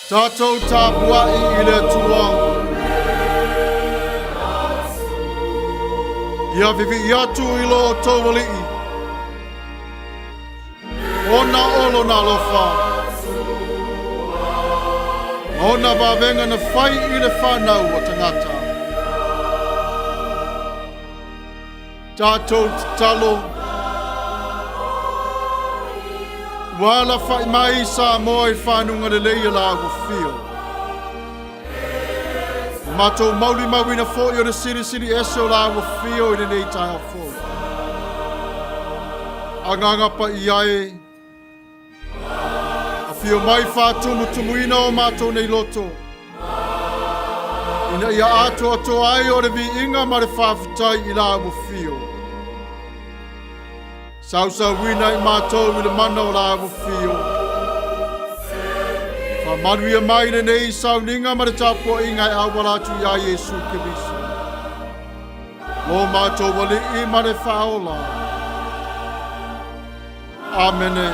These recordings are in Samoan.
Tatou tapuai i le Atua. Ia vivii atu i lo outou Alii, ona o lona alofa, ma ona vavega na fai i le fanau a tagata. Tatou tatalo. Ua alafai mai Samoa i fanuga lelei a la ua fio. Matou maulimauina foi o le silisili ese o la ua fio i lenei taeao fou. Agaga paia e, Afio mai faatumutumuina o matou nei loto, ina ia atoatoa ai o le viiga ma le faafetai i la ua fio. Sausauina i matou i le mana o la ua fio. Faamanuia mai lenei sauniga ma le tapuaiga e auala atu iā Iesu Keriso. Lo matou Alii ma le Faaola. Amene.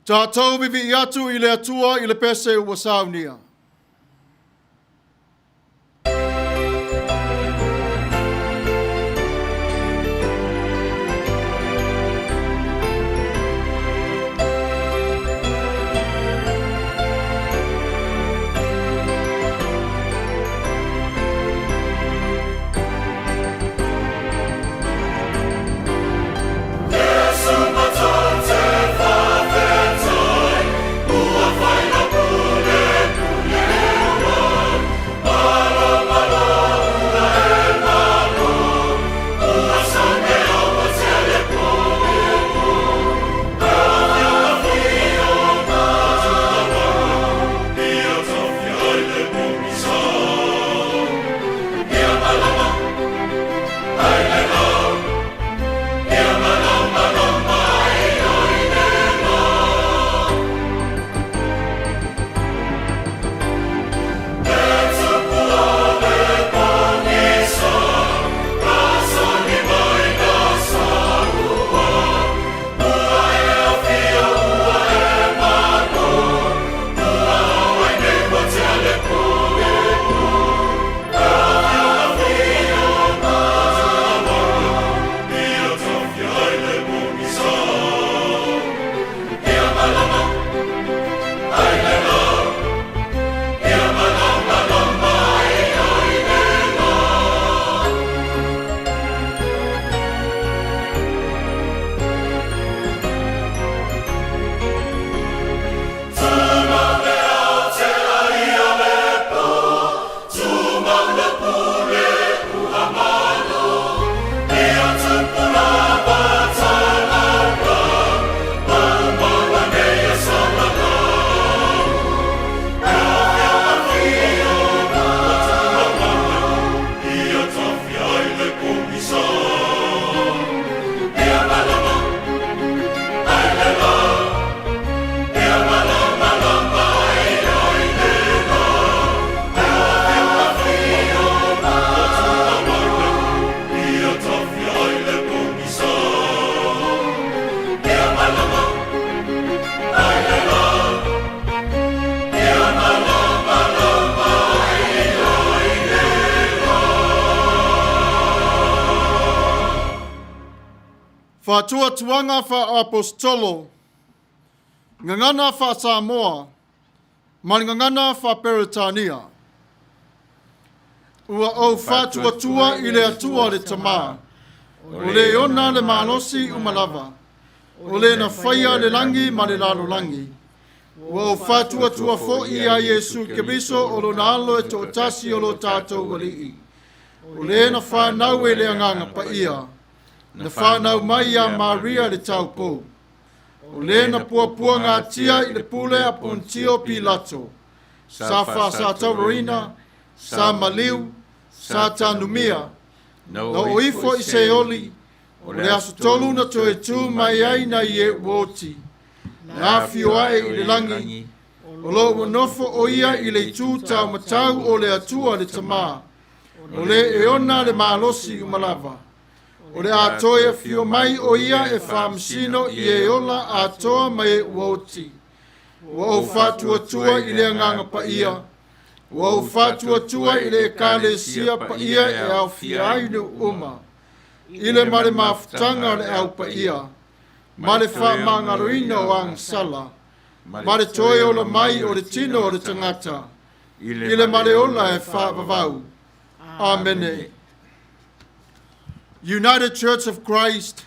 Tatou vivii atu i le Atua i le pese ua saunia. Faatuatuaga faa-Aposetolo, Gagana faa-Samoa ma le Gagana faa-Peretania. Ua ou faatuatua i le Atua le Tama, o le ona le malosi uma lava, o le na faia le lagi ma le lalolagi. Ua ou faatuatua foi iā Iesu Keriso o lona Alo e toatasi o lo tatou Alii, o le na fanau e le Agaga Paia, na fanau mai iā Maria le taupou, o le na puapuagatia i le pule a Pontio Pilato, sa faasataurina, sa maliu, sa tanumia, na oo ifo i Seoli, o le aso tolu na toe tu mai ai nai e ua oti, Na afio ae i le lagi, o lo o ua nofo o ia i le itu taumatau o le Atua le Tamā, o le e ona le malosi uma lava. O le a toe afio mai o ia e faamasino i e ola atoa ma e ua oti. Ua ou faatuatua i le Agaga Paia, ua ou faatuatua i le Ekalesia paia e aofia ai nuu uma, i le ma le mafutaga o le Au Paia, ma le faamagaloina o agasala, ma le toe ola mai o le tino o le tagata, i le ma le ola e faavavau. Amene. United Church of Christ,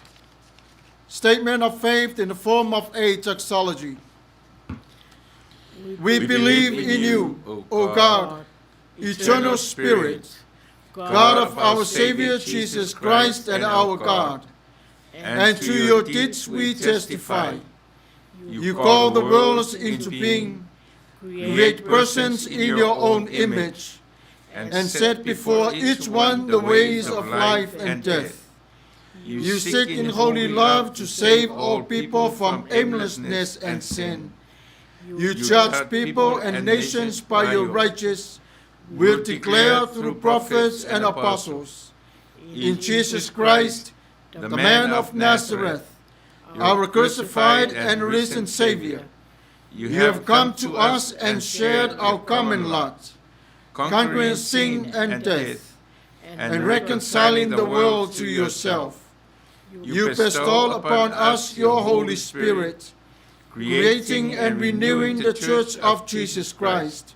statement of faith in the form of a doxology. We believe in you, O God, eternal Spirit, God of our Savior Jesus Christ and our God, and to your deeds we testify. You call the worlds into being, create persons in your own image, and set before each one the ways of life and death. You seek in holy love to save all people from aimlessness and sin. You judge people and nations by your righteous will declare through prophets and apostles. In Jesus Christ, the man of Nazareth, our crucified and risen Savior, you have come to us and shared our common lot, conquering sin and death, and reconciling the world to yourself. You bestow upon us your Holy Spirit, creating and renewing the church of Jesus Christ,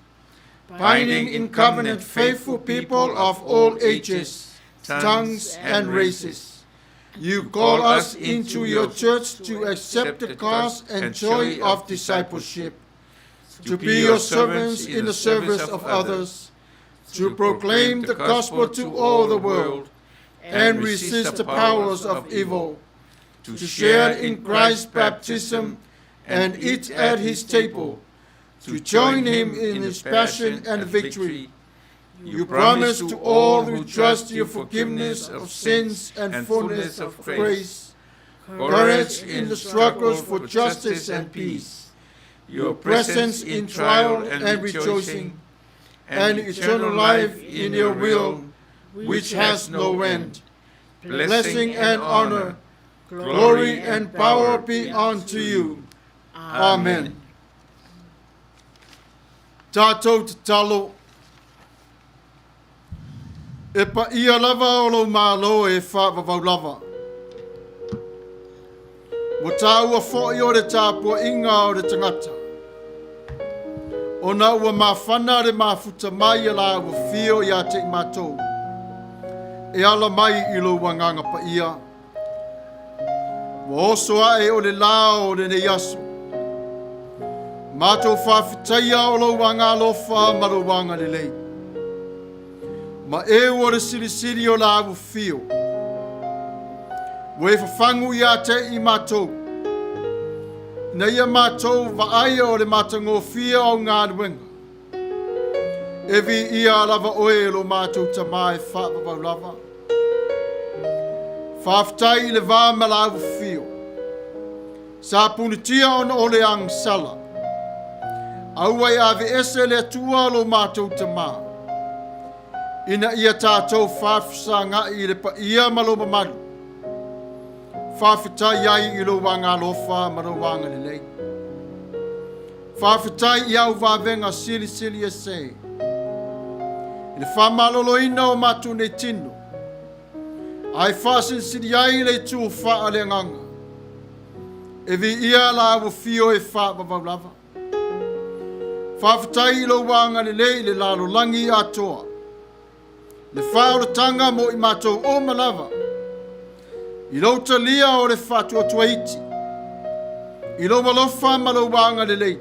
binding in covenant faithful people of all ages, tongues, and races. You call us into your church to accept the cost and joy of discipleship, to be your servants in the service of others, to proclaim the gospel to all the world, and resist the powers of evil, to share in Christ's baptism and eat at his table, to join him in his passion and victory. You promise to all who trust your forgiveness of sins and fullness of grace, courage in the struggles for justice and peace, your presence in trial and rejoicing, and eternal life in your will, which has no end. Blessing and honor, glory and power be unto you. Amen. Tatou tatalo. E paia lava o lou Malo e faavavau lava. Ua taua foi o le tapuaiga o le tagata. Ona ua mafana le mafuta mai a la ua fio ia te i matou. E ala mai i lou Agaga Paia. Ua oso ae o le la o lenei aso. Matou faafetaia o lou agalofa ma lou agalelei. Ma eu o le silisili o la ua fio. Ua e fafagu ia te i matou. Ina ia matou vaaia o le matagofie o au galuega. E viia lava oe e lo matou Tamā e faavavau lava. Faafetai i le va ma la ua fio. Sa punitia ona o le agasala. Aua e aveese le Atua lo matou Tamā. Ina ia tatou faafesaga'i i le paia ma lo mamalu. Faafetai ai i lou agalofa ma lou agalelei. Faafetai i au vavega silisili ese. I le faamaloloina o matou nei tino, ae faasilisili ai le itu faaleagaga. E viia la ua fio e faavavau lava. Faafetai i lou agalelei i le lalolagi atoa. Le faaolataga mo i matou uma lava. I lou talia o le faatuatuaiti. I lou alofa ma lou agalelei.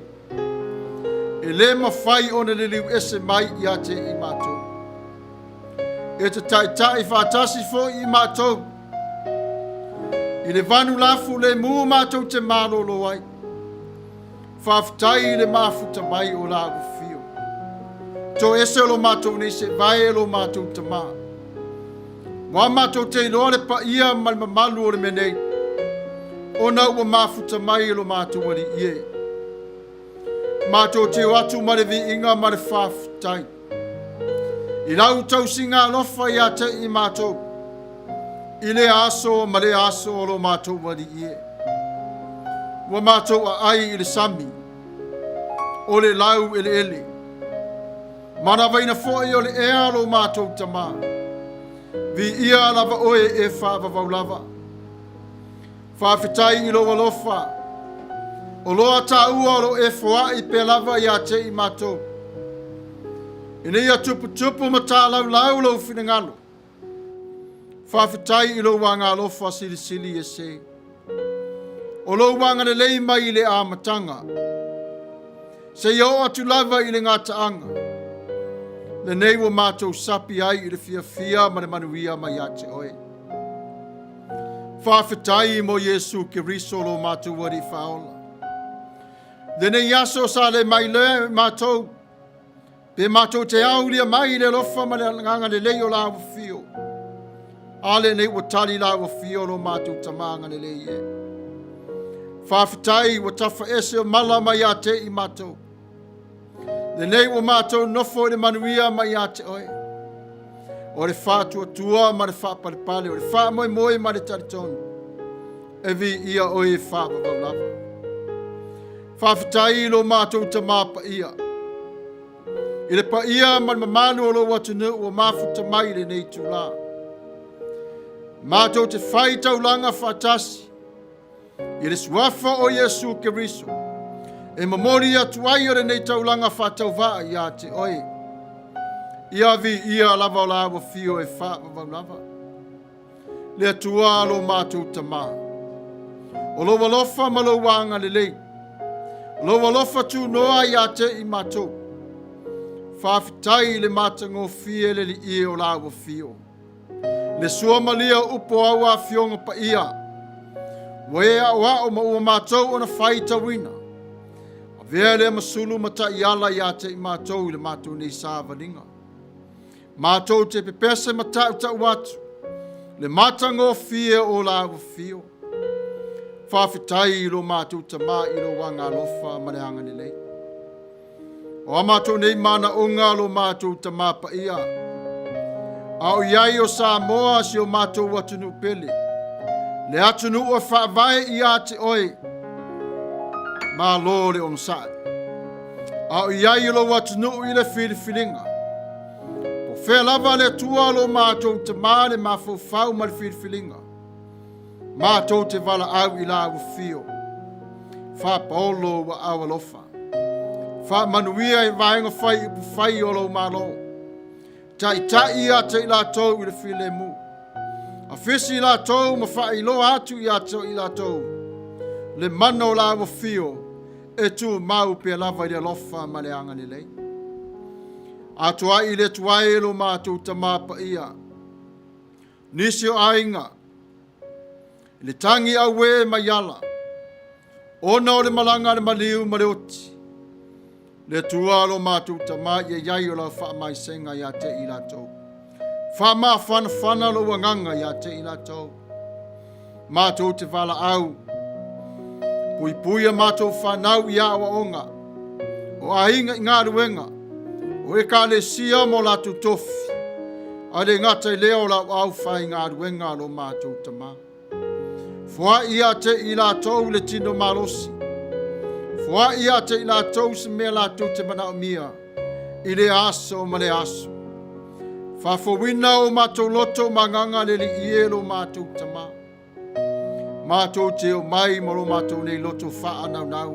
E le mafai ona liliu ese mai ia te i matou. E te taitai faatasi foi i matou. I le vanu lafu le mu matou te malolo ai. Faafetai i le mafuta mai o la ua fio. Toese o lo matou nei seevae e lo matou Tamā. Ua matou te iloa le paia ma le mamalu o le mea nei. Ona ua mafuta mai e lo matou Alii e. Matou te o atu ma le viiga ma le faafetai. I lau tausiga alofa ia te i matou, i lea aso ma lea aso o lo matou Alii e. Ua matou aai i le sami, o le lau eleele. Manavaina foi o le ea lo matou Tamā. Viia lava oe e faavavau lava. Faafetai i lou alofa. O loa taua o lo o e foai pea lava ia te i matou. Ina ia tuputupu ma talaulau lou finagalo. Faafetai i lou agalofa silisili ese. O lou agalelei mai i le amataga. Seia oo atu lava i le gataaga. Lenei ua matou sapi ai i le fiafia ma le manuia mai ia te oe. Faafetai mo Iesu Keriso lo matou Alii Faaola. Lenei aso sa le mai le matou, pe matou te aulia mai i le alofa ma le agaga lelei o la afio. A lenei ua tali la afio lo matou Tama agalelei e. Faafetai ua tafaese o mala mai ia te i matou. Lenei ua matou nofo i le manuia mai ia te oe. O le faatuatua ma le faapalepale, o le faamoemoe ma le talitonu, e viia oe e faavavau lava. Faafetai i lo matou Tamā paia, i le paia ma le mamalu o lou atunuu ua mafuta mai i lenei itulā. Matou te fai taulaga faatasi I le suafa o Iesu Keriso, e momoli atu ai o lenei taulaga faatauvaa ia te oe. Ia viia lava o la afio e faavavau lava. Le Atua lo matou Tamā. O lou alofa ma lou agalelei. O lou alofa tunoa ia te i matou. Faafetai i le matagofie le Alii o la afio. Le suamalia o upu o au afioga paia, ua e aoao ma ua matou ona faitauina. Avea lea ma sulu ma taiala ia te i matou i le matou nei savaliga. Matou te pepese ma tautau atu le matagofie o la afio. Faafetai i lo matou Tamā i lou agaalofa ma le agalelei. O a matou nei manaoga lo matou Tamā paia, a o i ai o Samoa si o matou atunuu pele, le atunuu e faavae ia te oe, malo le onosai. A o i ai o lou atunuu i le filifiliga, po fea lava le Atua lo matou Tamā le mafaufau ma le filifiliga, Matou te valaau i la afio, faapaolo ua ao alofa. Faamanuia i vaega fai upu fai o lou Malo. Taitai ia te i latou i le filemu. Afisi i latou ma faailoa atu ia te i latou le mana o la afio e tumau pea lava i le alofa ma le agalelei. Atoai i le Atua e lo matou Tamā paia. Nisi o aiga, i le tagi auē mai ala, ona o le malaga a le maliu ma le oti, le Atua lo matou Tamā ia i ai o lau faamaisega ia te i latou. Faamafanafana lou agaga ia te i latou. Matou te valaau, puipui a matou fanau i aoaoga, o aiga i galuega, o ekalesia ma o latou tofi, a le gata i lea o lau au faigaluega a lo matou Tamā. Foai ia te i latou le tino malosi, foai ia te i latou se mea latou te manaomia i le aso ma le aso. Faafouina o matou loto ma agaga le Alii e lo matou Tamā. Matou te omai ma lo matou nei loto faanaunau,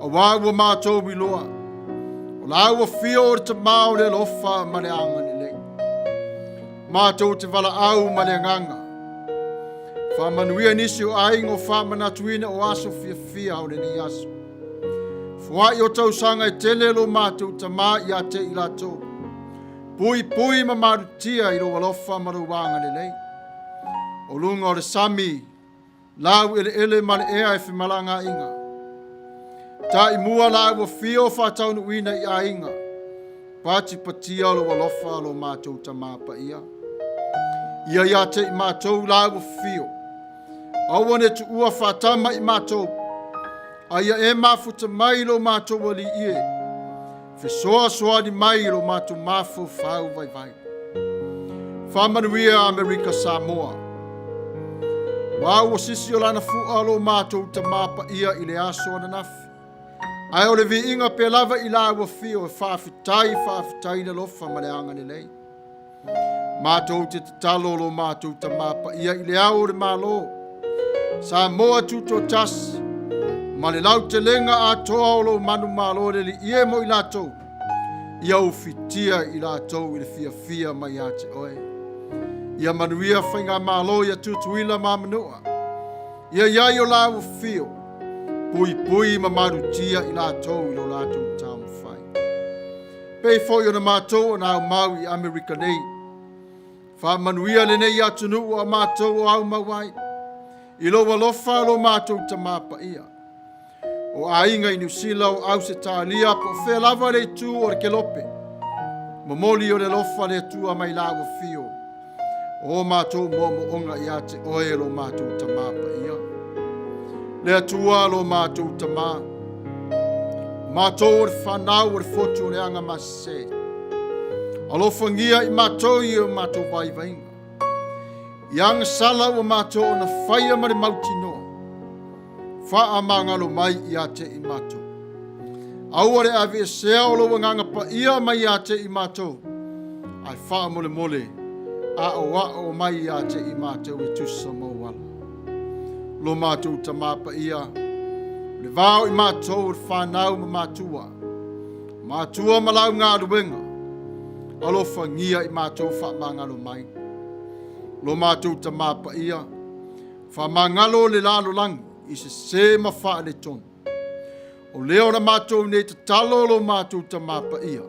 auā ua matou iloa, o la ua fio o le Tamā o le alofa ma le agalelei. Matou te valaau ma le agaga. Faamanuia nisi o aiga o faamanatuina o aso fiafia o lenei aso. Foai o tausaga e tele lo matou Tamā ia te i latou. Puipui ma malutia i lou alofa ma lou agalelei. O luga o le sami, lau eleele ma le ea e femalagaaiga. Taimua la ua fio faataunuuina i aiga, patipatia lou alofa lo matou Tamā paia. Ia ia te i matou la ua fio, Aua ne tuua faatama i matou, a ia e mafuta mai lo matou alii e, fesoasoani mai i lo matou mafaufau vaivai. Faamanuia Amerika Samoa. Ua ua sisi o lana fua lo matou tamā paia i le aso ananafi. Ae o le viiga pea lava i la ua fio e faafetai faafetai le alofa ma le agalelei. Matou te tatalo lo matou tamā paia i le ao o le Malo, Samoa tutoatasi, ma le lautelega atoa o lo manumalo le alii e mo i latou, ia ufitia i latou i le fiafia mai ia te oe. Ia manuia faigamalo ia Tutuila ma Manua. Ia iai o la ua fio, puipui ma malutia i latou i lo latou taumafai. Pei foi ona matou ona aumau i Amerika nei. Faamanuia lenei atunuu a matou o aumau ai. I lou alofa lo matou tamā paia. O aiga i Niu Sila o Ausetalia po o fea lava le itu o le kelope. Momoli o le alofa le Atua mai la ua fio. O matou moomooga ia te oe lo matou tamā paia. Le Atua lo matou tamā. Matou o le whanau o le fotu o le anga masese. Alofangia i matou i o matou vaivainga. I anga sala ua matou ona whaia ma le mautinoa. Faamagalo mai ia te i matou. Aua le aveesea o lou agaga paia mai ia te i matou. Ae faamolemole aoao mai ia te i matou e tusa ma ou ala. Lo matou tamā paia, le vao i matou o le whanau ma matua. Matua ma lau galuega, alofagia i matou faamagalo mai. Lo matou tamā paia, faamagalo le lalolagi i sesē ma faaletonu. O lea ona matou nei tatalo lo matou tamā paia.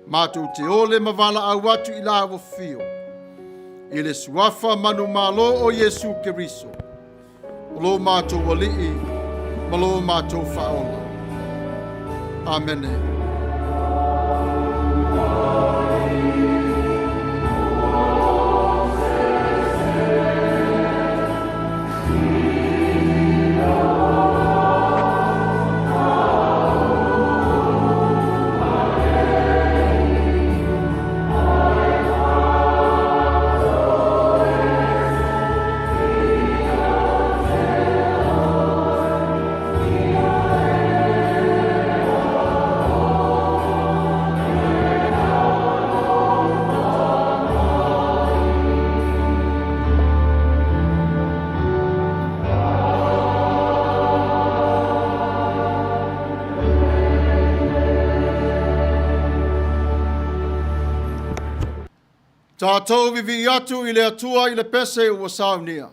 Matou te ole ma valaau atu i la ua fio. I le suafa manumalo o Iesu Keriso. O lo matou alii ma lo matou faaola. Amene. Tātou vivi atu i le Atua i le pese ua saunia.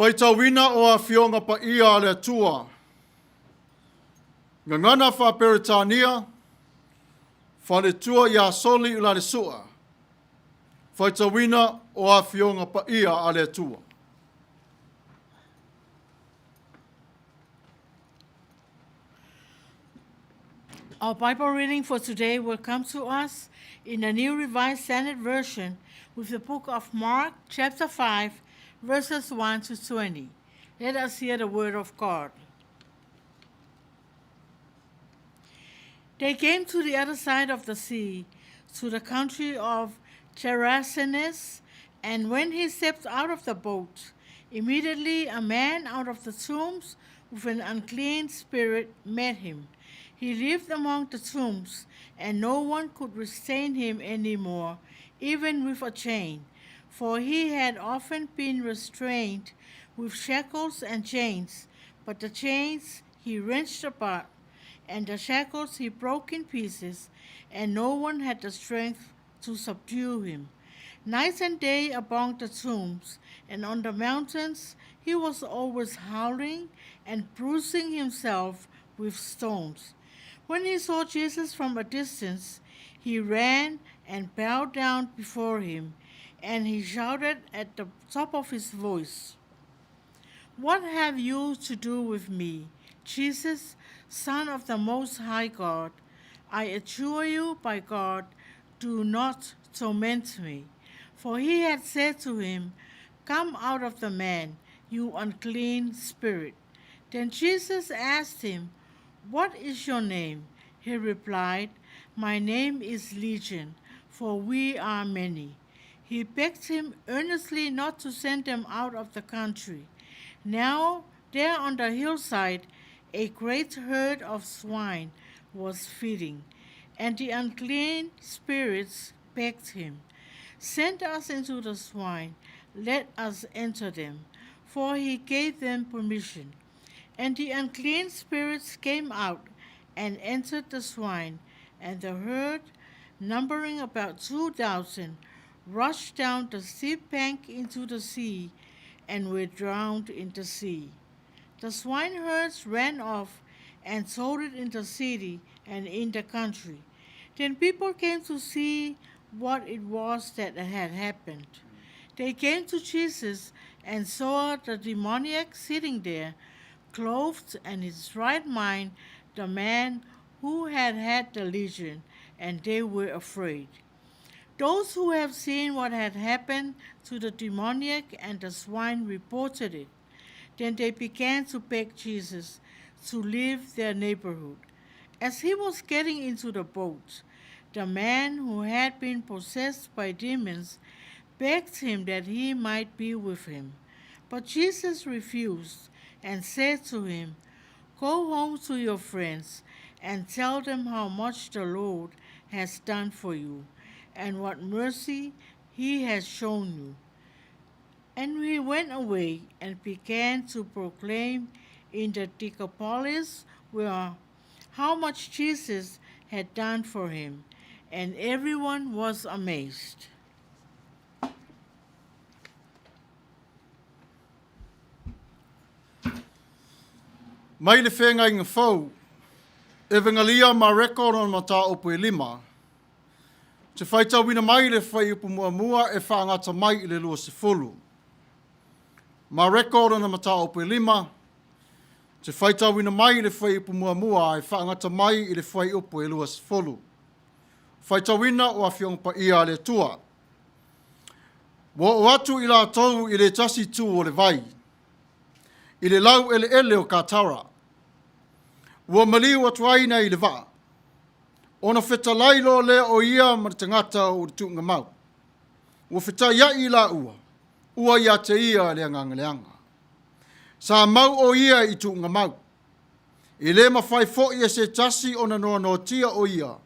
Faitauina o Afioga Paia a le Atua. Gagana Faa-Peretania, Faletua ia Soli Ulalesua. Faitauina o Afioga Paia a le Atua. Our Bible reading for today will come to us in the New Revised Standard Version with the book of Mark, chapter 5, verses 1 to 20. Let us hear the word of God. They came to the other side of the sea, to the country of Gerasenes, and when he stepped out of the boat, immediately a man out of the tombs with an unclean spirit met him. He lived among the tombs, and no one could restrain him any more, even with a chain, for he had often been restrained with shackles and chains, but the chains he wrenched apart, and the shackles he broke in pieces, and no one had the strength to subdue him. Night and day among the tombs and on the mountains, he was always howling and bruising himself with stones. When he saw Jesus from a distance, he ran and bowed down before him, and he shouted at the top of his voice, What have you to do with me, Jesus, Son of the Most High God? I adjure you by God, do not torment me. For he had said to him, Come out of the man, you unclean spirit. Then Jesus asked him, What is your name? He replied, My name is Legion, for we are many. He begged him earnestly not to send them out of the country. Now, there on the hillside, a great herd of swine was feeding, and the unclean spirits begged him, Send us into the swine, let us enter them. For he gave them permission. And the unclean spirits came out and entered the swine, and the herd, numbering about 2,000, rushed down the steep bank into the sea and were drowned in the sea. The swineherds ran off and told it in the city and in the country. Then people came to see what it was that had happened. They came to Jesus and saw the demoniac sitting there, clothed and in his right mind, the man who had had the legion, and they were afraid. Those who have seen what had happened to the demoniac and the swine reported it. Then they began to beg Jesus to leave their neighborhood. As he was getting into the boat, the man who had been possessed by demons begged him that he might be with him. But Jesus refused and said to him, Go home to your friends and tell them how much the Lord has done for you and what mercy he has shown you. And he went away and began to proclaim in the Decapolis where how much Jesus had done for him, and everyone was amazed. Mai le Feagaiga Fou, Evengalia Mareko lona mataupu e lima, Te faitauina mai le fuaiupu muamua e faagata mai i le 20. Mareko lona mataupu e lima, Te faitauina mai le fuaiupu muamua e faagata mai i le fuaiupu e 20. Faitauina o Afioga Paia a le Atua. Ua oo atu i latou i le tasi itu o le vai, i le laueleele o Katara. Ua maliu atu ai nei le vaa. Ona fetalai loa lea o ia ma le tagata o le tuugamau. Ua fetaiai i laua, ua ia te ia le agaga leaga. Sa mau o ia i tuugamau. E le mafai foi e se tasi ona noanoatia o ia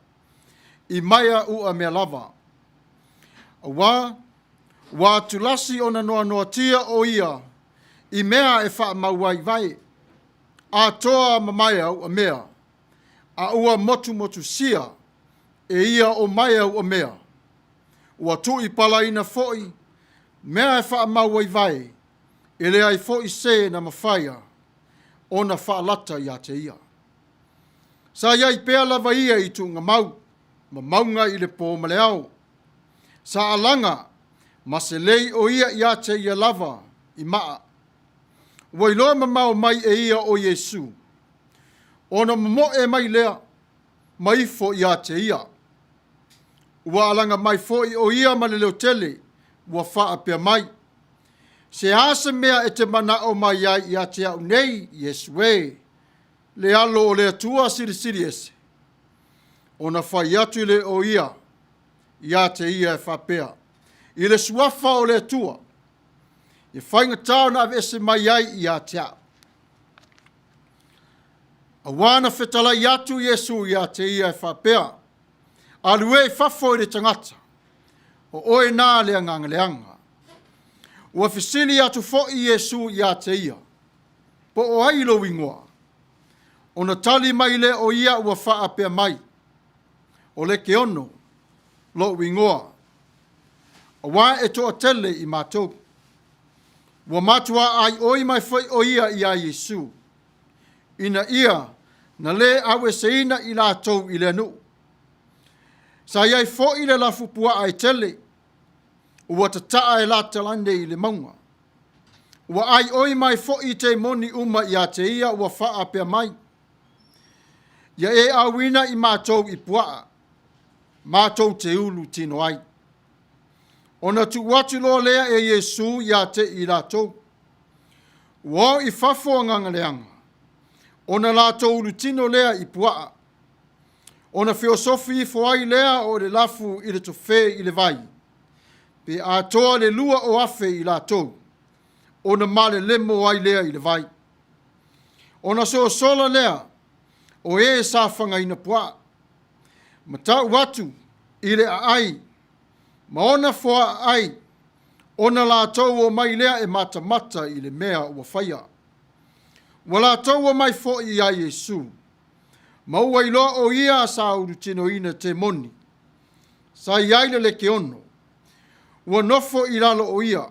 i maea ua mea lava. Auā, ua atulasi ona noanoatia o ia i mea e faamau ai vae, atoa ma maea ua mea, a ua motumotusia e ia o maea ua mea. Ua tuuipalaina foi mea e faamau ai vae, E leai foʻi se na mafaia ona faalata iā te ia. Sa i ai pea lava ia i tuugamau ma mauga i le pō ma le ao. Sa alaga ma selei o ia iā te ia lava i maa. Ua iloa mamao mai e ia o Iesu, ona momoe mai lea ma ifo iā te ia. Ua alaga mai foi o ia ma le leotele, ua faapea mai, Se a se mea e te manao mai ai ia te au nei, Iesu e, le Alo o le Atua Silisili Ese? Ona fai atu lea o ia ia te ia e faapea, I le suafa o le Atua, e faigata ona aveese mai ai ia te au. Auā na fetalai atu Iesu ia te ia e faapea, Alu e i fafo i le tagata, o oe na le agaga leaga. Ua fesili atu foi Iesu ia te ia, Po o ai lou igoa? Ona tali mai lea o ia ua faapea mai, O Lekeono lou igoa, auā e toatele i matou. Ua matuā aioi mai foi o ia iā Iesu, ina ia na lē aueseina i latou i lea nuu. Sa i ai foi le lafupuaa e tele, ua tataa e latalane i le mauga. Ua aioi mai foi temoni uma ia te ia ua faapea mai, Ia e auina i matou i puaa, matou te ulu tino ai. Ona tuu atu loa lea e Iesu ia te i latou. Ua o i fafo agaga leaga, ona latou ulutino lea i puaa, ona feosofi ifo ai lea o le lafu i le tofe i le vai, pe atoa le 2,000 i latou, ona malelemo ai lea i le vai. Ona sosola lea o e sa fagaina puaa, ma tau atu i le aai ma ona foaaai, ona latou omai lea e matamata i le mea ua faia. Ua latou omai foi iā Iesu, ma ua iloa o ia sa ulutinoina temoni, sa i ai le lekeono, ua nofo i lalo o ia,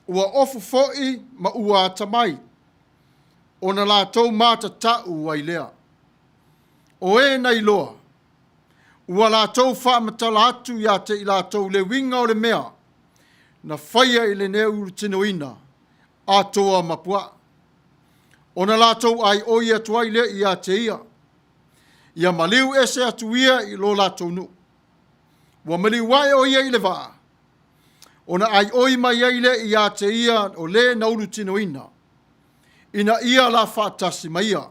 ua ofu foi ma ua atamai, ona latou matatau ai lea. O e na iloa, ua latou faamatala atu ia te i latou le uiga o le mea na faia i lenei ulutinoina atoa ma puaa, ona latou aioi atu ai lea ia te ia, ia maliu ese atu ia i lo latou nuu. Ua maliu ae o ia i le vaa, ona aioi mai ai lea ia te ia o le na ulutinoina, ina ia la faatasi ma ia.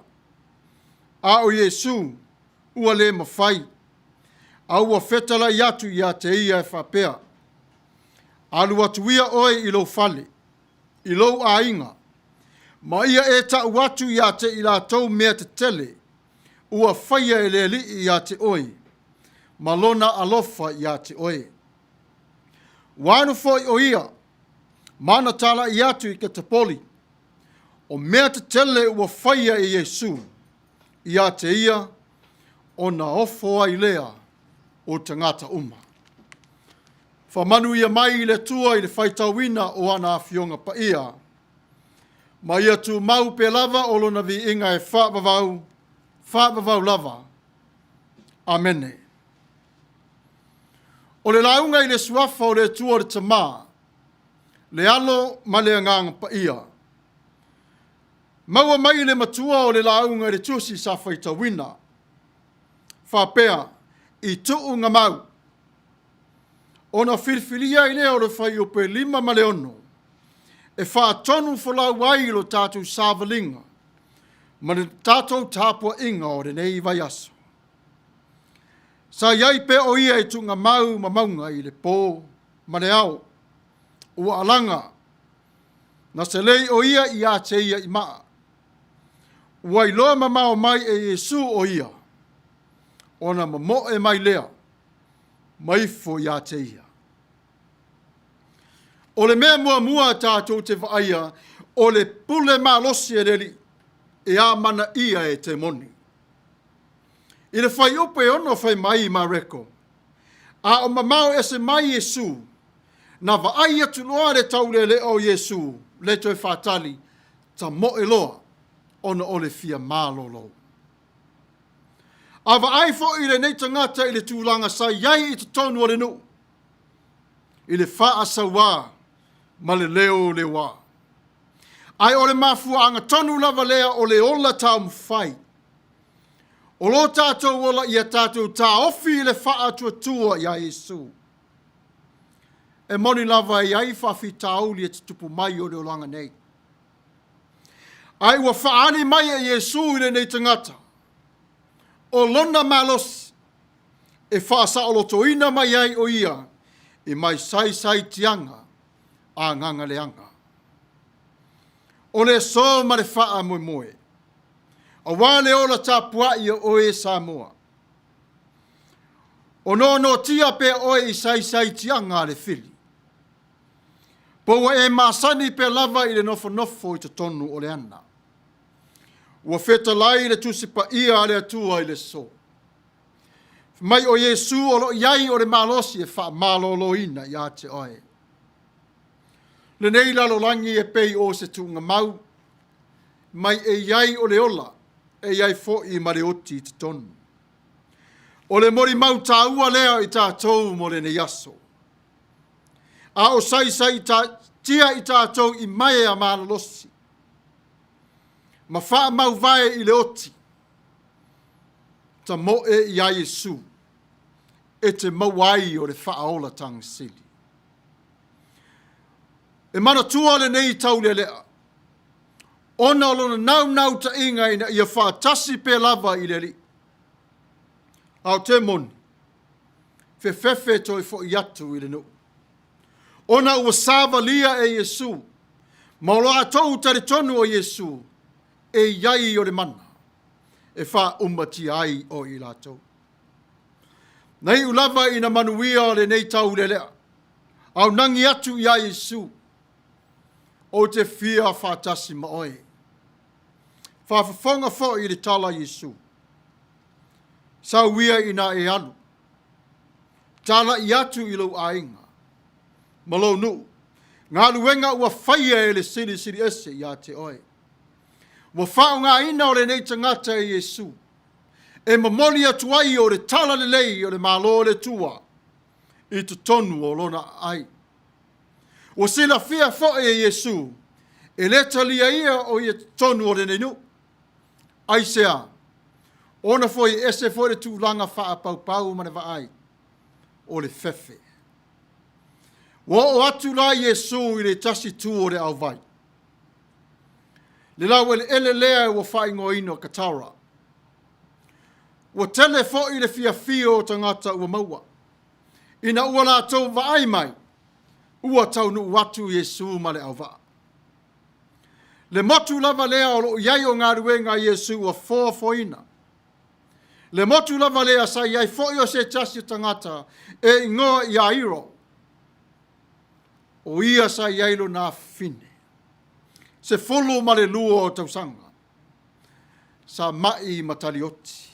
A o Iesu ua le mafai, a ua fetalai atu ia te ia e faapea, Alu atu ia oe i lou fale, i lou aiga, ma ia e tau atu ia te i latou mea tetele ua faia e le Alii ia te oe, ma lona alofa ia te oe. Ua alu foi o ia ma ana talai atu i Ketapoli, o mea tetele ua faia e Iesu ia te ia, ona ofo ai lea o tagata uma. Faamanuia mai le Atua i le faitauina o ana afioga paia, ma ia tumau pea lava o lona viiga e faavavau, faavavau lava. Amene. O le lauga i le suafa o le Atua le Tama, le Alo ma le Agaga Paia. Maua mai i le matua o le lauga i le tusi sa faitauina. Faapea, i tuugamau. Ona filifilia ai lea o le fuaiupu e 5 ma le 6, e faatonu folau ai lo tatou savaliga ma le tatou tapuaiga o lenei vaiaso. Sa i ai pea o ia i tuugamau ma mauga i le pō ma le ao, ua alaga, na selei o ia ia te ia i maa. Ua iloa mamao mai e Iesu o ia, ona momoe mai lea, ma ifo ia te ia. O le mea muamua tatou te vaaia, o le pule malosi a le Alii e amanaia e temoni. I le fuaiupu e 6 fai mai Mareko, a o mamao ese mai Iesu, na vaai atu loa le taulelea o Iesu, Le toe faatali, tamoe loa ona o le fia malolo. A vaai foi lenei tagata i le tulaga sa i ai i totonu o le nuu, i le faasauā ma le leo leoa. Ae o le mafuaaga tonu lava lea o le ola taumafai. O lo tatou ola ia tatou taofi i le faatuatua iā Iesu. E moni lava e i ai faafitauli e tutupu mai o le olaga nei. Ae ua faaali mai e Iesu i lenei tagata, o lona malosi e faasaolotoina mai ai o ia i mai saisaitiaga agaga leaga. O le aso ma le faamoemoe, aua le ola tapuai o oe Samoa. O noanoatia pea oe i saisaitiaga a le fili, po ua e masani pea lava i le nofonofo i totonu o le ana. Ua fetalai le Tusi Paia a le Atua i le aso, fai mai o Iesu o lo o i ai o le malosi e faamaloloina ia te oe. Lenei lalolagi e pei o se tuugamau, mai e i ai o le ola, e i ai foi ma le oti i totonu. O le molimau taua lea i tatou mo lenei aso. A o saisaitia i tatou i maea malolosi ma faamauvae i le oti, tamoe iā Iesu e te maua ai o le faaolataga sili. E manatua lenei taulealea ona o lona naunautaiga ina ia faatasi pea lava i le Alii. A o te moni, fefefe toe foi atu i le nuu, ona ua savalia e Iesu, ma o latou talitonu o Iesu, e i ai o le mana e faaumatia ai o i latou. Na iu lava ina manuia lenei taulealea, aunagi atu ia Iesu, ou te fia faatasi ma oe. Faafofoga foi i le tala a Iesu, sau ia ina e alu, talai atu i lou aiga ma lou nuu, galuega ua faia e le Silisili Ese ia te oe. Ua faaaogaina o lenei tagata e Iesu e momoli atu ai o le tala lelei o le Malo o le Atua i totonu o lona aai. Ua silafia foi e Iesu e le talia ia o ia totonu o lenei nuu. Aisea? Ona foi e ese foi le tulaga faapaupau ma le vaai o le fefe. Ua oo atu la Iesu i le tasi itu o le auvai, le laueleele lea ua faaigoaina o Katara. Ua tele foi le fiafia o tagata ua maua, ina ua latou vaai mai, ua taunuu atu Iesu ma le auvaa. Le motu lava lea o lo o i ai o galuega a Iesu ua foafoaina. Le motu lava lea sa i ai foi o se tasi o tagata e igoa ia Iro. O ia sa i ai lona afafine, 12 o tausaga, sa mai ma talioti.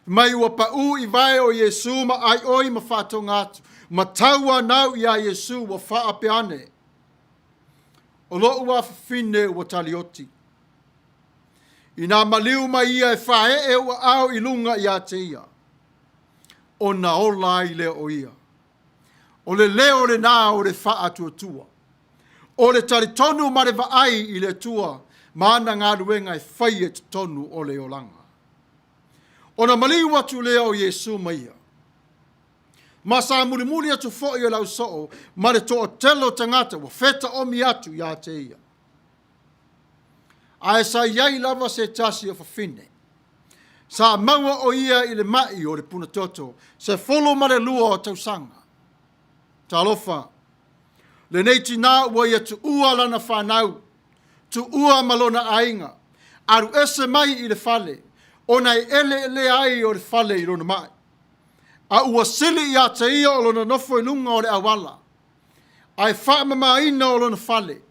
Mai ua pau i vae o Iesu ma aioi ma faatoga atu, ma tauanau iā Iesu ua faapea ane, o lou afafine ua talioti. Ina maliu mai ia e faaee ou aao i luga ia te ia, ona ola ai lea o ia. O le leo lenā o le faatuatua, o le talitonu ma le vaai i le Atua ma ana galuega e faia i totonu o le olaga. Ona maliu atu lea o Iesu ma ia, ma sa mulimuli atu foi o le ausoo ma le toatele o tagata ua fetaomi atu ia te ia. Ae sa i ai lava se tasi o fafine, sa maua o ia i le mai o le punatoto, 12 o tausaga. Talofa, lenei tinā ua ia tuua lana fanau, tuua ma lona aiga, alu ese mai i le fale, ona e eleelea ai o le fale i lona mai. A ua sili ia te ia o lona nofo i luga o le auala, ae faamamaina o lona fale,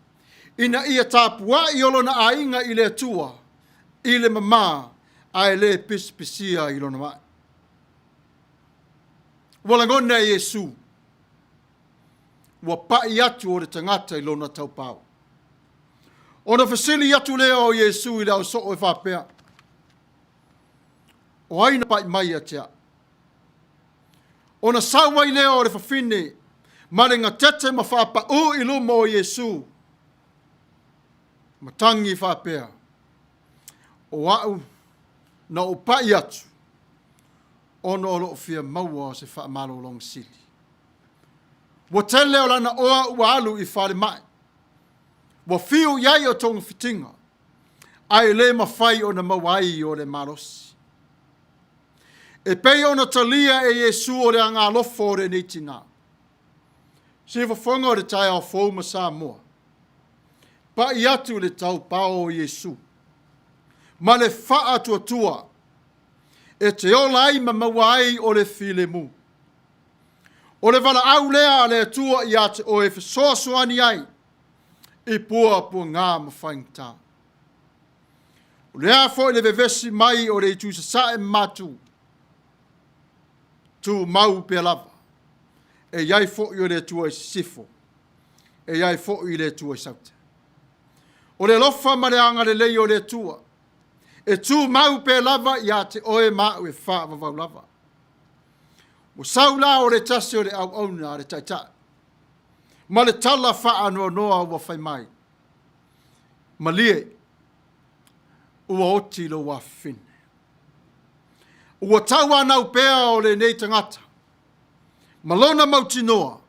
ina ia tapuai o lona aiga i le Atua, i le mama, ae le pisipisia i lona mai. Ua lagona e Iesu. Ua paʻi atu o le tagata i lona taupao. Ona fesili atu lea o Iesu i le ausoo e faapea, O ai na paʻi mai ia te au? Ona sau ai lea o le fafine ma le gatete ma faapaū i luma o Iesu, ma tagi faapea, O au na ou paʻi atu, ona o lou fia maua o se faamalologa sili. Ua tele o lana oa ua alu i falemai, ua fiu i ai o togafitiga, ae le mafai ona maua ai o le malosi. E pei ona talia e Iesu o le agaalofa o lenei tinā. Siufofoga o le taeao fou ma Samoa, paʻi atu i le taupao o Iesu ma le faatuatua e te ola ai ma maua ai o le filemu. O le valaau lea a le Atua ia te oe e fesoasoani ai i puapuaga ma faigata. O le a foi le vevesi mai o le itu i sasae ma matu, tumau pea lava, e i ai foi o le Atua i sisifo, e i ai foi le Atua i saute. O le alofa ma le agalelei o le Atua, e tumau pea lava ia te oe ma au e faavavau lava. Ua sau la o le tasi o le auauna a le Taitai, ma le tala faanoanoa ua fai mai, Malie, ua oti lou afafine. Ua tauanau pea o lenei tagata ma lona mautinoa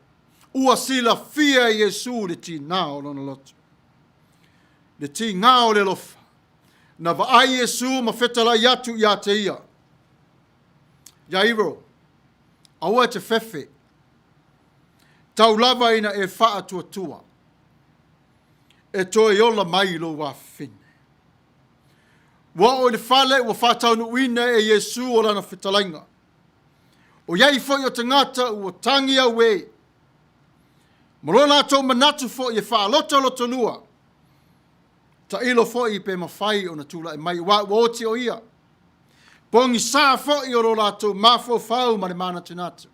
ua silafia e Iesu le tiga o lona loto. Le tiga o le alofa, na vaai Iesu ma fetalai atu ia te ia, Iairo, aua e te fefe, tau lava ina e faatuatua, e toe ola mai lou afafine. Ua oo i le fale ua faataunuuina e Iesu o lana fetalaiga. O i ai foi o tagata ua tagi auē, ma lo latou manatu foi e faalotolotolua, tailo foi pe mafai ona tulai mai aua ua oti o ia. Pogisa foi o lo latou mafaufau ma le manatunatu.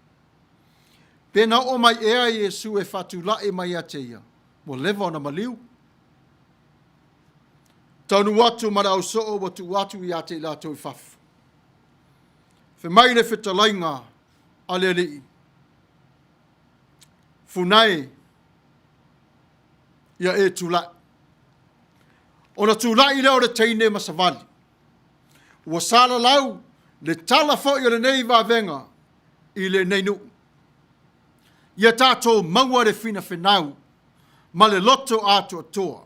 Pe na oo mai ea Iesu e faatulai mai ia te ia, ua leva ona maliu. Taunuu atu ma le ausoo ua tuu atu ia te i latou i fafo. Fai mai le fetalaiga a le Alii, Funa e, ia e tulai. Ona tulai lea o le teine ma savali. Ua salalau le tala foi o lenei vavega i lenei nuu. Ia tatou maua le finafenau ma le loto atoatoa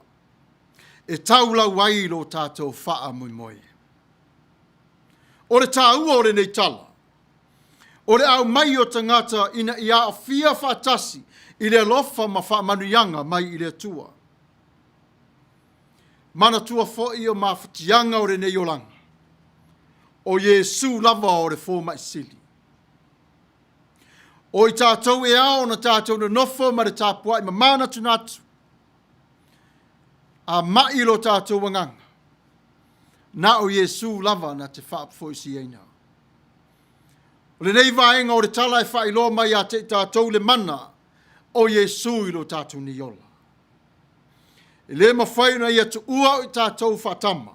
e taulau ai lo tatou faamoemoe. O le taua o lenei tala, o le aumai o tagata ina ia aafia faatasi i le alofa ma faamanuiaga mai i le Atua. Manatua foi o mafatiaga o lenei olaga, o Iesu lava o le fomai sili. O i tatou e ao ona tatou nonofo ma le tapuai ma manatunatu, a mai lo tatou agaga, na o Iesu lava na te faafoisiaina. O lenei vaega o le tala e faailoa mai ia te i tatou le mana o Iesu i lo tatou nei ola. E le mafai ona ia tuua o i tatou faatama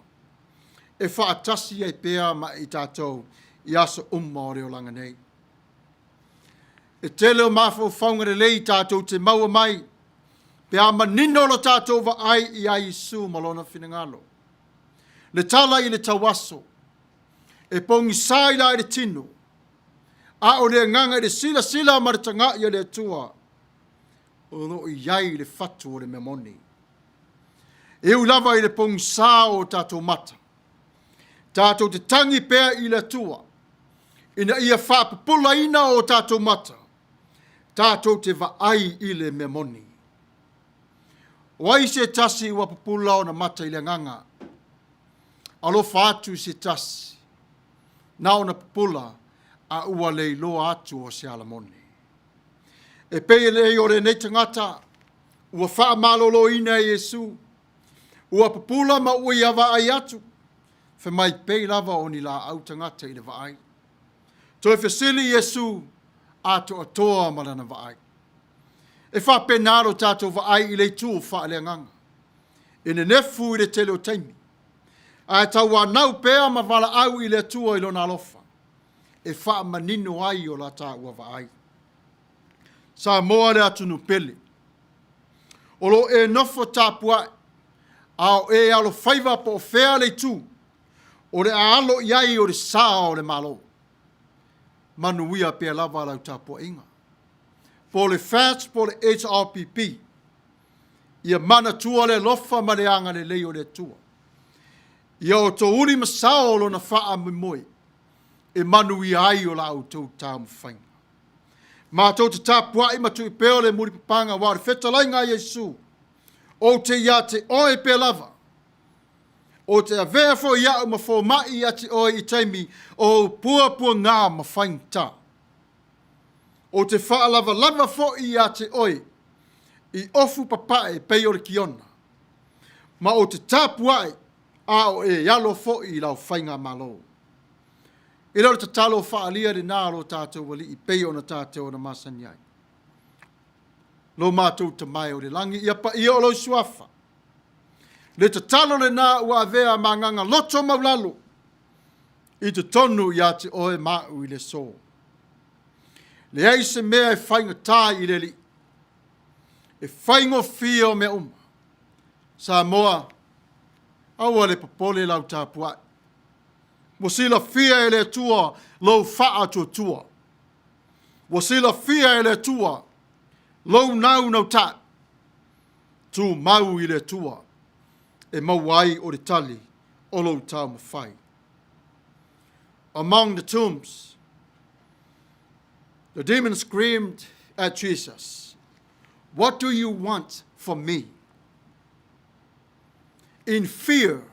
e faatasi ai pea ma i tatou i aso uma o le olaga nei. E tele o mafaufauga lelei tatou te maua mai pe a manino lo tatou vaai ia Iesu ma lona finagalo. Le tala i le tauaso, e pogisa i la i le tino, a o le agaga i le silasila ma le tagai a le Atua, o lo o i ai le fatu o le mea moni. E ui lava i le pogisa o tatou mata, tatou te tagi pea i le Atua, ina ia faapupulaina o tatou mata, tatou te vaai i le mea moni. O ai se tasi ua pupula ona mata i le agaga? Alofa atu i se tasi, na ona pupula a ua le iloa atu o se ala moni. E pei e lei o lenei tagata ua faamaloloina e Iesu, ua pupula ma ua ia vaai atu, fai mai pei lava o ni laau tagata i le vaai. Toe fesili Iesu atoatoa ma lana vaai. E faapena lo tatou vaai i le itu faaleagaga. E nenefu i le tele o taimi. Ae tauanau pea ma valaau i le Atua i lona alofa e faamanino ai o la taua vaai. Samoa le atunuu pele, o lo o e nofo tapuai, a o e alofaiva po o fea le itu o le a alo i ai o le sa o le Malo. Manuia pea lava lau tapuaiga. Po o le FAST po o le HRPP, ia manatua le alofa ma le agalelei o le Atua. Ia outou uli ma sao lona faamoemoe e manuia ai o la outou taumafaiga. Matou te tapuai ma tui pea le mulipapaga aua o le fetalaiga a Iesu, ou te ia te oe pea lava, ou te avea foi au ma fomai ia te oe i taimi o ou puapuaga ma faigata. Ou te faalavalava foi ia te oe i ofu papae pei o le kiona, ma ou te tapuai a o e alo foi i lau faigamalo. E le o le tatalo faaalia lena a lo tatou Alii pei ona tatou ona masani ai. Lo matou Tama e i le lagi, ia paia o lou suafa. Le tatalo lena ua avea ma agaga loto maulalo i totonu ia te oe ma au i le aso. Leai se mea e faigata i le Alii, e faigofie o mea uma. Samoa, aua le popole lau tapuai. Ua silafia e le Atua lou faatuatua. Ua silafia e le Atua lou naunautai. Tumau i le Atua e maua ai o le tali o lou taumafai. Among the tombs, the demon screamed at Jesus, "What do you want from me?" In fear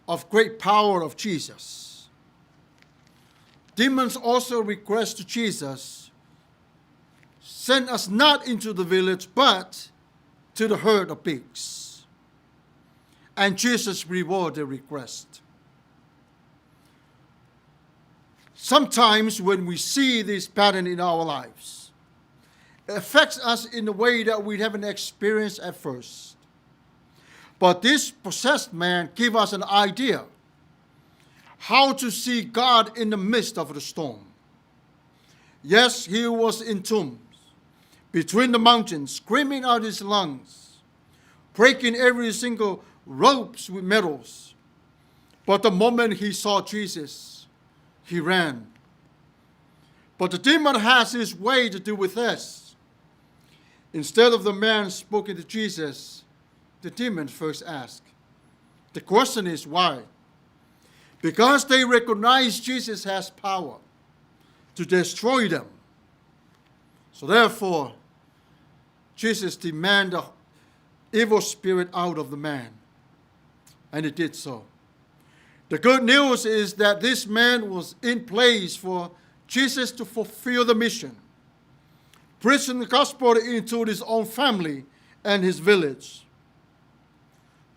of great power of Jesus. Demons also request to Jesus, "Send us not into the village, but to the herd of pigs." And Jesus rewarded the request. Sometimes when we see this pattern in our lives, it affects us in a way that we haven't experienced at first. But this possessed man give us an idea how to see God in the midst of the storm. Yes, he was in tombs, between the mountains, screaming out his lungs, breaking every single ropes with metals. But the moment he saw Jesus, he ran. But the demon has his way to do with this. Instead of the man speaking to Jesus, the demon first asked. The question is why? Because they recognize Jesus has power to destroy them. So therefore, Jesus demanded the evil spirit out of the man. And he did so. The good news is that this man was in place for Jesus to fulfill the mission, preaching the gospel into his own family and his village,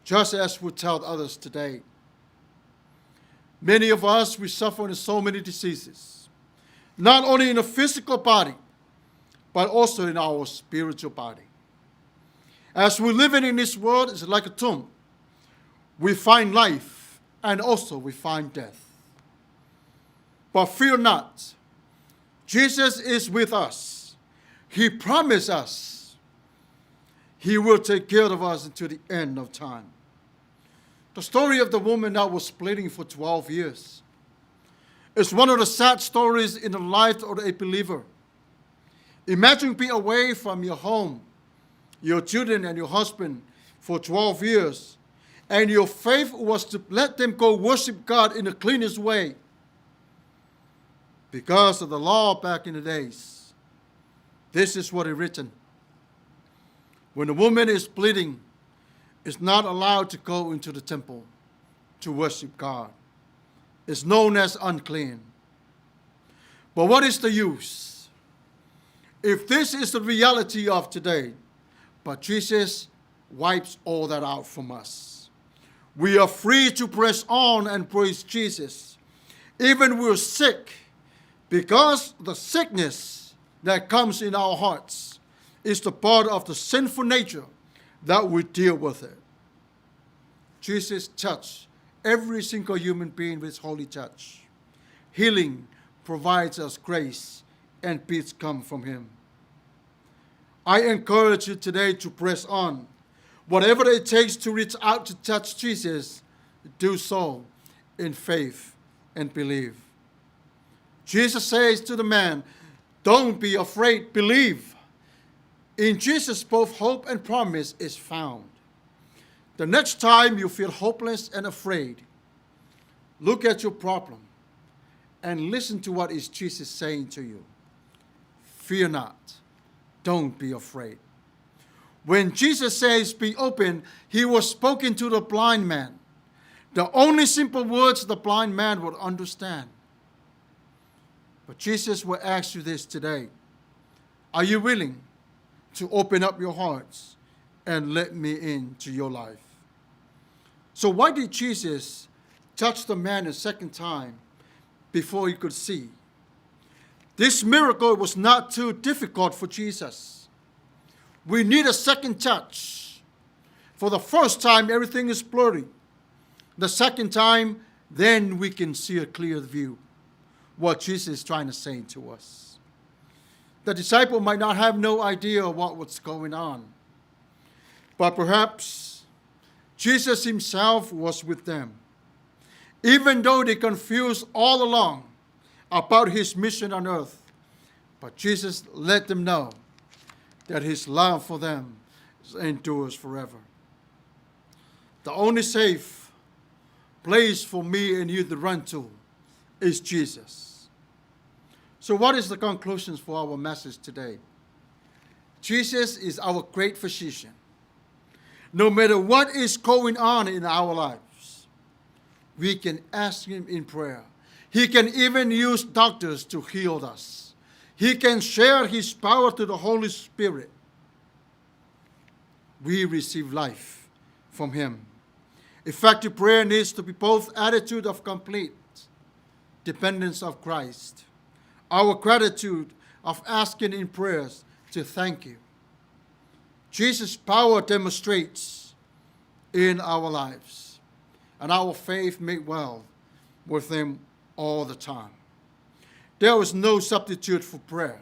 just as we tell others today. Many of us, we suffer in so many diseases, not only in the physical body, but also in our spiritual body. As we live in this world, it's like a tomb. We find life and also we find death. But fear not, Jesus is with us. He promised us He will take care of us until the end of time. The story of the woman that was bleeding for 12 years is one of the sad stories in the life of a believer. Imagine being away from your home, your children, and your husband for 12 years, and your faith was to let them go worship God in the cleanest way. Because of the law back in the days, this is what is written. When a woman is bleeding, is not allowed to go into the temple to worship God. It's known as unclean. But what is the use? If this is the reality of today, but Jesus wipes all that out from us. We are free to press on and praise Jesus. Even we're sick, because the sickness that comes in our hearts It's the part of the sinful nature that we deal with it. Jesus touched every single human being with holy touch. Healing provides us grace and peace come from him. I encourage you today to press on. Whatever it takes to reach out to touch Jesus, do so in faith and believe. Jesus says to the man, "Don't be afraid, believe." In Jesus, both hope and promise is found. The next time you feel hopeless and afraid, look at your problem and listen to what is Jesus saying to you. Fear not. Don't be afraid. When Jesus says, "Be open," he was spoken to the blind man. The only simple words the blind man would understand. But Jesus will ask you this today. Are you willing to open up your hearts and let me into your life? So why did Jesus touch the man a second time before he could see? This miracle was not too difficult for Jesus. We need a second touch. For the first time, everything is blurry. The second time, then we can see a clear view what Jesus is trying to say to us. The disciple might not have no idea what was going on, but perhaps Jesus himself was with them. Even though they confused all along about his mission on earth, but Jesus let them know that his love for them endures forever. The only safe place for me and you to run to is Jesus. So what is the conclusions for our message today? Jesus is our great physician. No matter what is going on in our lives, we can ask him in prayer. He can even use doctors to heal us. He can share his power to the Holy Spirit. We receive life from him. Effective prayer needs to be both attitude of complete dependence of Christ, our gratitude of asking in prayers to thank you. Jesus' power demonstrates in our lives, and our faith made well with him all the time. There is no substitute for prayer,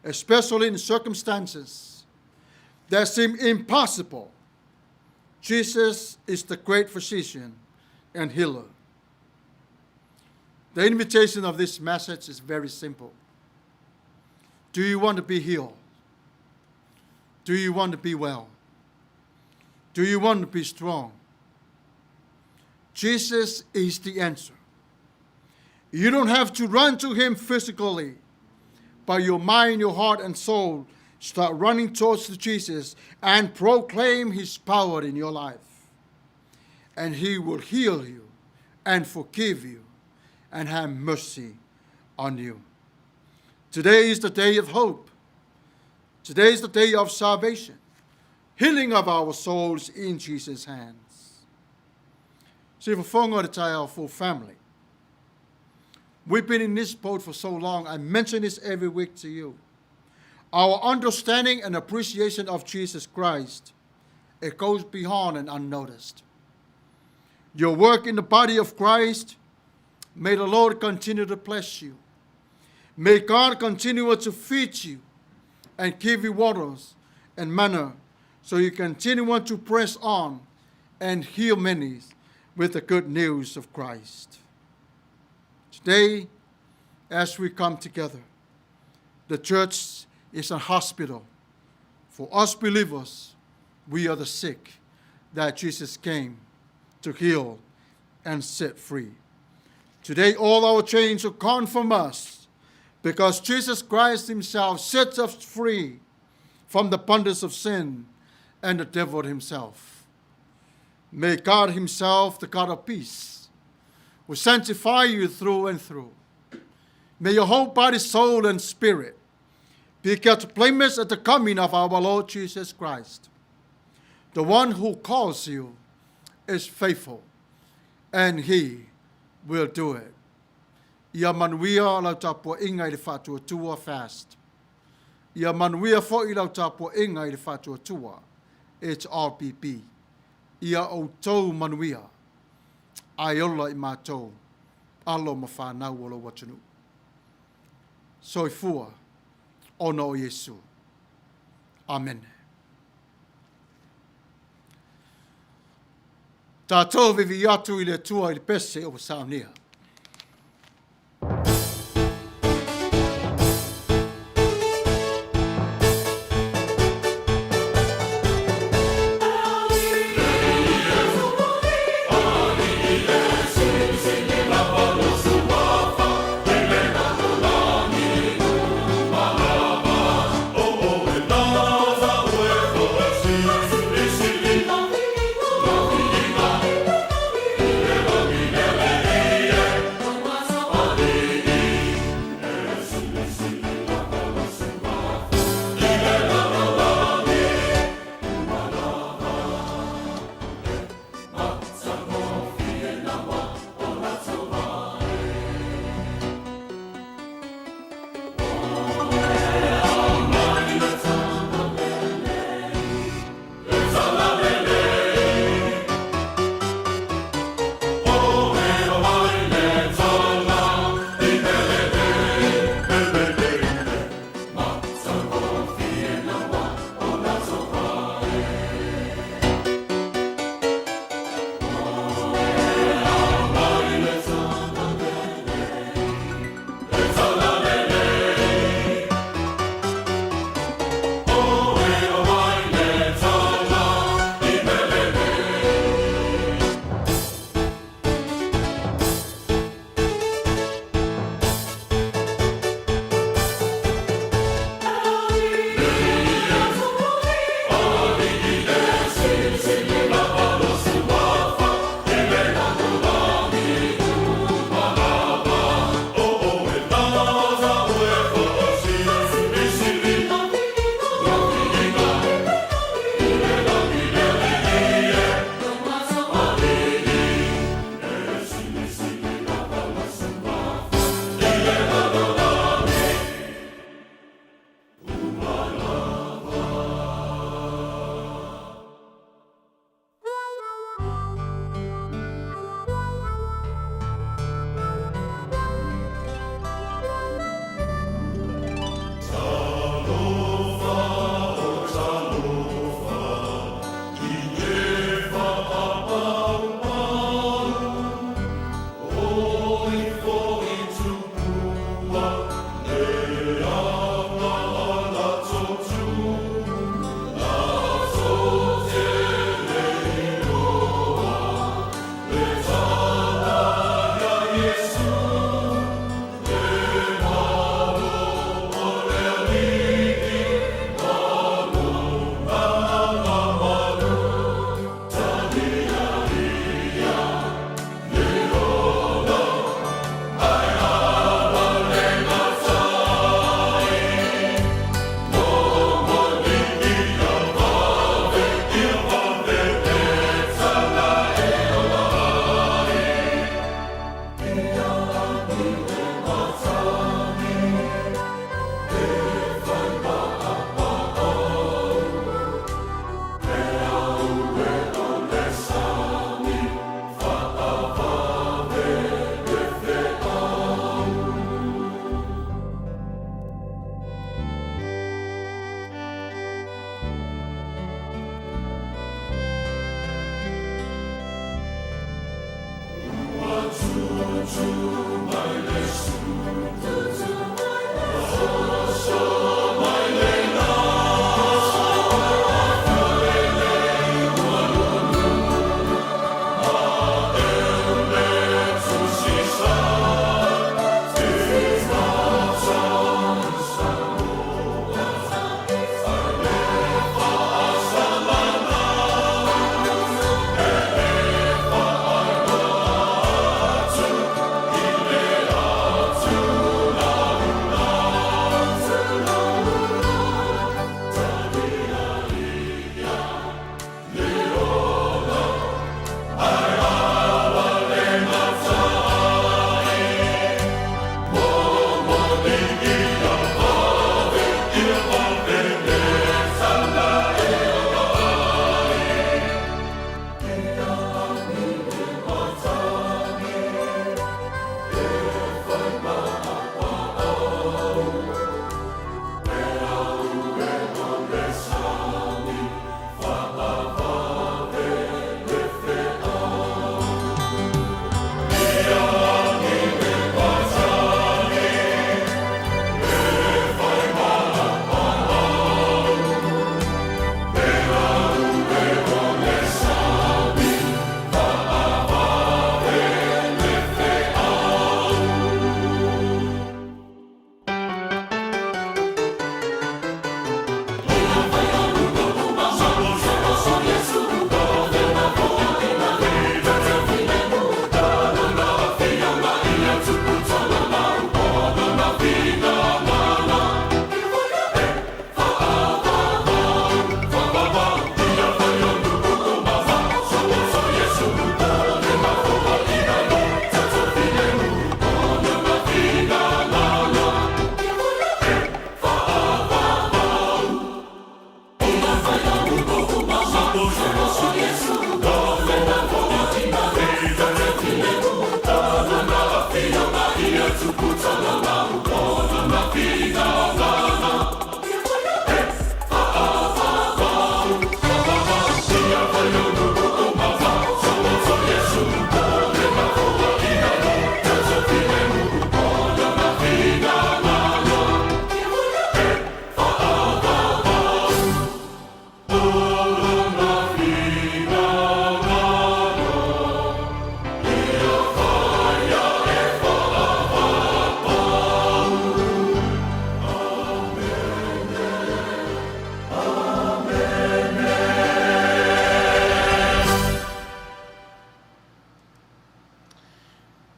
especially in circumstances that seem impossible. Jesus is the great physician and healer. The invitation of this message is very simple. Do you want to be healed? Do you want to be well? Do you want to be strong? Jesus is the answer. You don't have to run to him physically, but your mind, your heart, and soul start running towards Jesus and proclaim his power in your life. And he will heal you and forgive you and have mercy on you. Today is the day of hope. Today is the day of salvation, healing of our souls in Jesus' hands. See, for the for family. We've been in this boat for so long. I mention this every week to you. Our understanding and appreciation of Jesus Christ, it goes beyond and unnoticed. Your work in the body of Christ, may the Lord continue to bless you. May God continue to feed you and give you waters and manna so you continue to press on and heal many with the good news of Christ. Today, as we come together, the church is a hospital. For us believers, we are the sick that Jesus came to heal and set free. Today, all our chains are gone from us because Jesus Christ himself sets us free from the bondage of sin and the devil himself. May God himself, the God of peace, will sanctify you through and through. May your whole body, soul, and spirit be kept blameless at the coming of our Lord Jesus Christ. The one who calls you is faithful, and he will do it. Ia manuia lau tapuaʻiga i le Faatuatua Fast. Ia manuia fo'i lau tapua'iga i le Faatuatua HRPP. Ia outou manuia, ae ola i matou alo ma fanau o lou atunuu. Soifua ona o Iesu. Amene. Tatou vivi'i atu i le Atua i le pese ua saunia.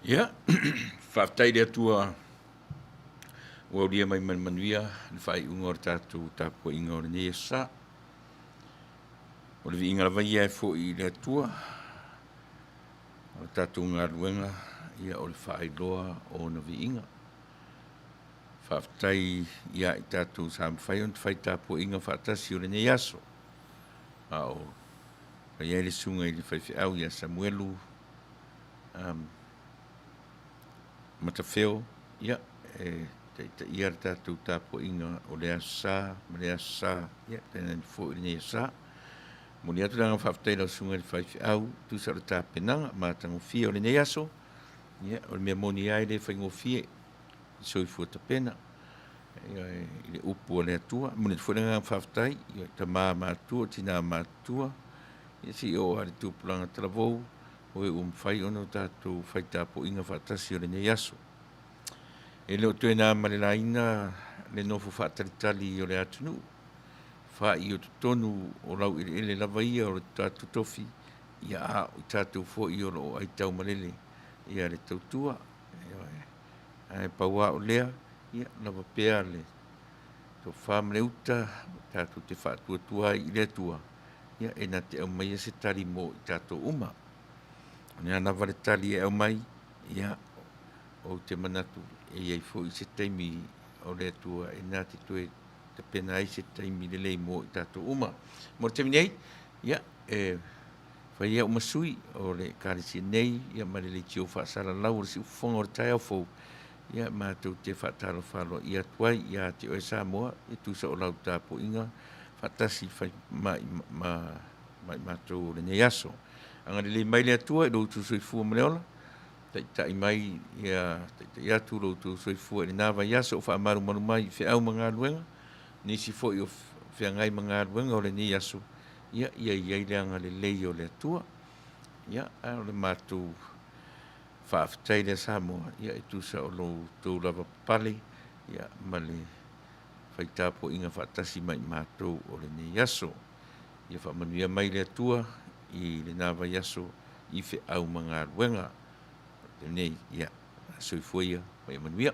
Ia, faafetai i le Atua ua aulia mai ma le manuia le faaiuga o le tatou tapuaiga o lenei aso Sa. O le viiga lava ia e foi i le Atua, o le tatou galuega ia o le faailoa o Ona viiga. Faafetai ia i tatou sa mafai ona fai tapuaiga faatasi o lenei aso, a o fai ai le susuga i le faifeau ia Samuelu um, Matafeo, ia, e taitaia le tatou tapuaiga o le Aso Sa ma le Aso Sa, ia, tainane foi lenei Aso Sa. Momoli atu le agaga faafetai i lau susuga i le faifeau, tusa o le tapenaga matagofie o lenei aso. Ia, o le mea moni lava e le faigofie le soifua tapena ia, i le upu a le Atua. Momoli atu foi le agaga faafetai i tama matutua, tina matutua, ia seia oo lava i le tupulaga talavou, o e ua mafai ona o tatou fai tapuaiga faatasi o lenei aso. E le o toe na ma le laina le nofo faatalitali o le atunuu, fa'i o totonu o laueleele lava ia o le tatou tofi, ia a o i tatou foi o lo o aitaumalele ia le tautua. Ae pau lava o lea, ia lava pea le tofa ma le uta tatou te faatuatua ai i le Atua, ia e na te aumaia se tali mo i tatou uma. O le a lava le tali e aumai, ia, ou te manatu e i ai foi se taimi o le Atua e na te toe tapena ai se taimi lelei mo i tatou uma. Mo le taimi nei, ia, e fai au ma sui o le Ekalesia nei, ia ma le leitio faasalalau o le siufofoga o le taeao fou, ia matou te faatalofa aloaia atu ai ia te oe Samoa, e tusa o lau tapuaiga faatasi fai ma, ma, ma i matou o lenei aso. Agalelei mai le Atua i lo outou soifua ma le ola, taitai mai ia taitai atu lo outou soifua i lena vaiaso o faamalumalu mai i feau ma galuega, nisi foi o feagai ma galuega o lenei aso, ia ia i ai le agalelei o le Atua. Ia, a o le matou faafetai lea Samoa, ia e tusa o lo outou lavapapale, ia ma le fai tapuaiga faatasi ma i matou o lenei aso. Ia faamanuia mai le Atua i lena vaiaso i feau ma galuega. Lenei, ia, soifua ia ma ia manuia.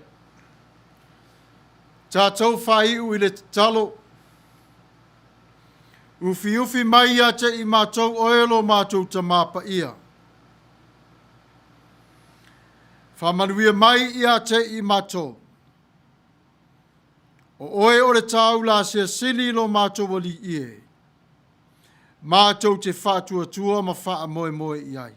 Tatou faaiu i le tatalo. Ufiufi mai ia te i matou oe lo matou Tamā Paia. Faamanuia mai ia te i matou. O oe o le taula asiasili i lo matou alii e, matou te faatuatua ma faamoemoe i ai.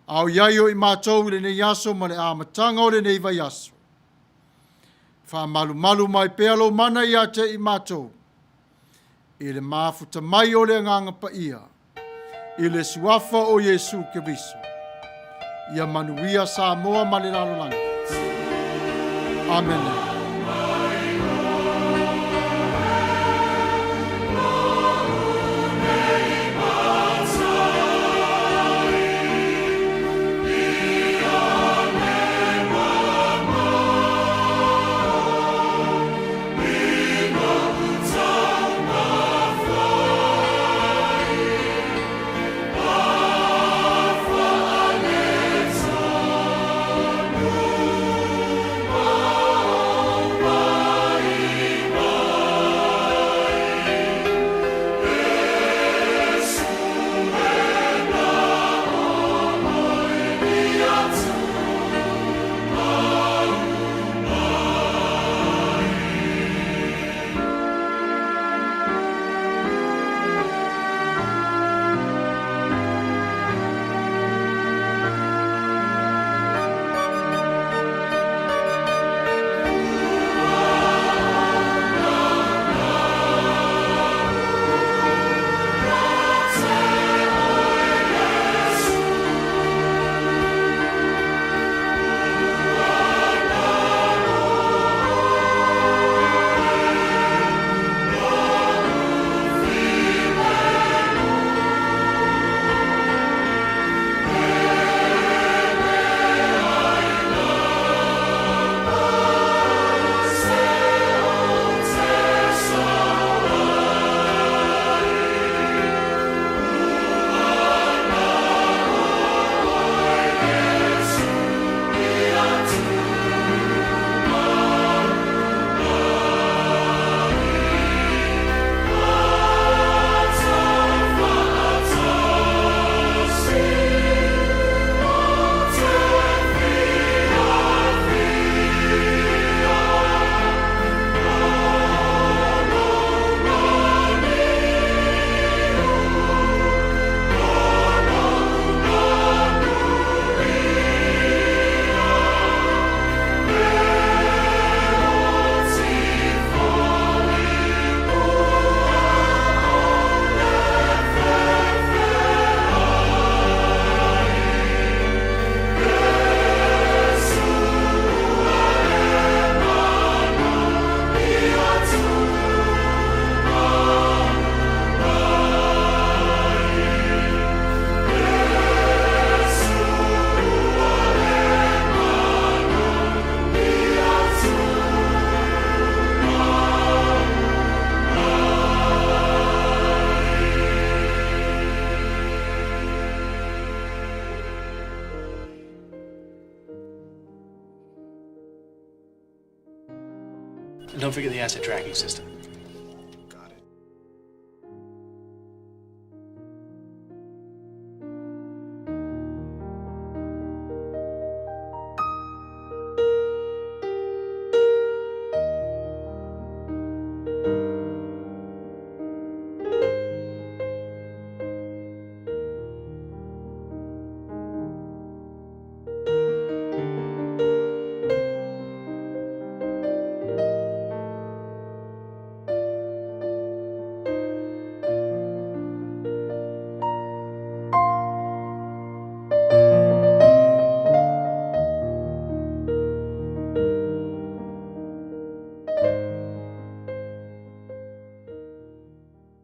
A o i ai o i matou i lenei aso ma le amataga o lenei vaiaso, faamalumalu mai pea lou mana ia te i matou, i le mafuta mai o le Agaga Paia, i le suafa o Iesu Keriso. Ia manuia Samoa ma le lalolagi. Amene. And don't forget the asset tracking system.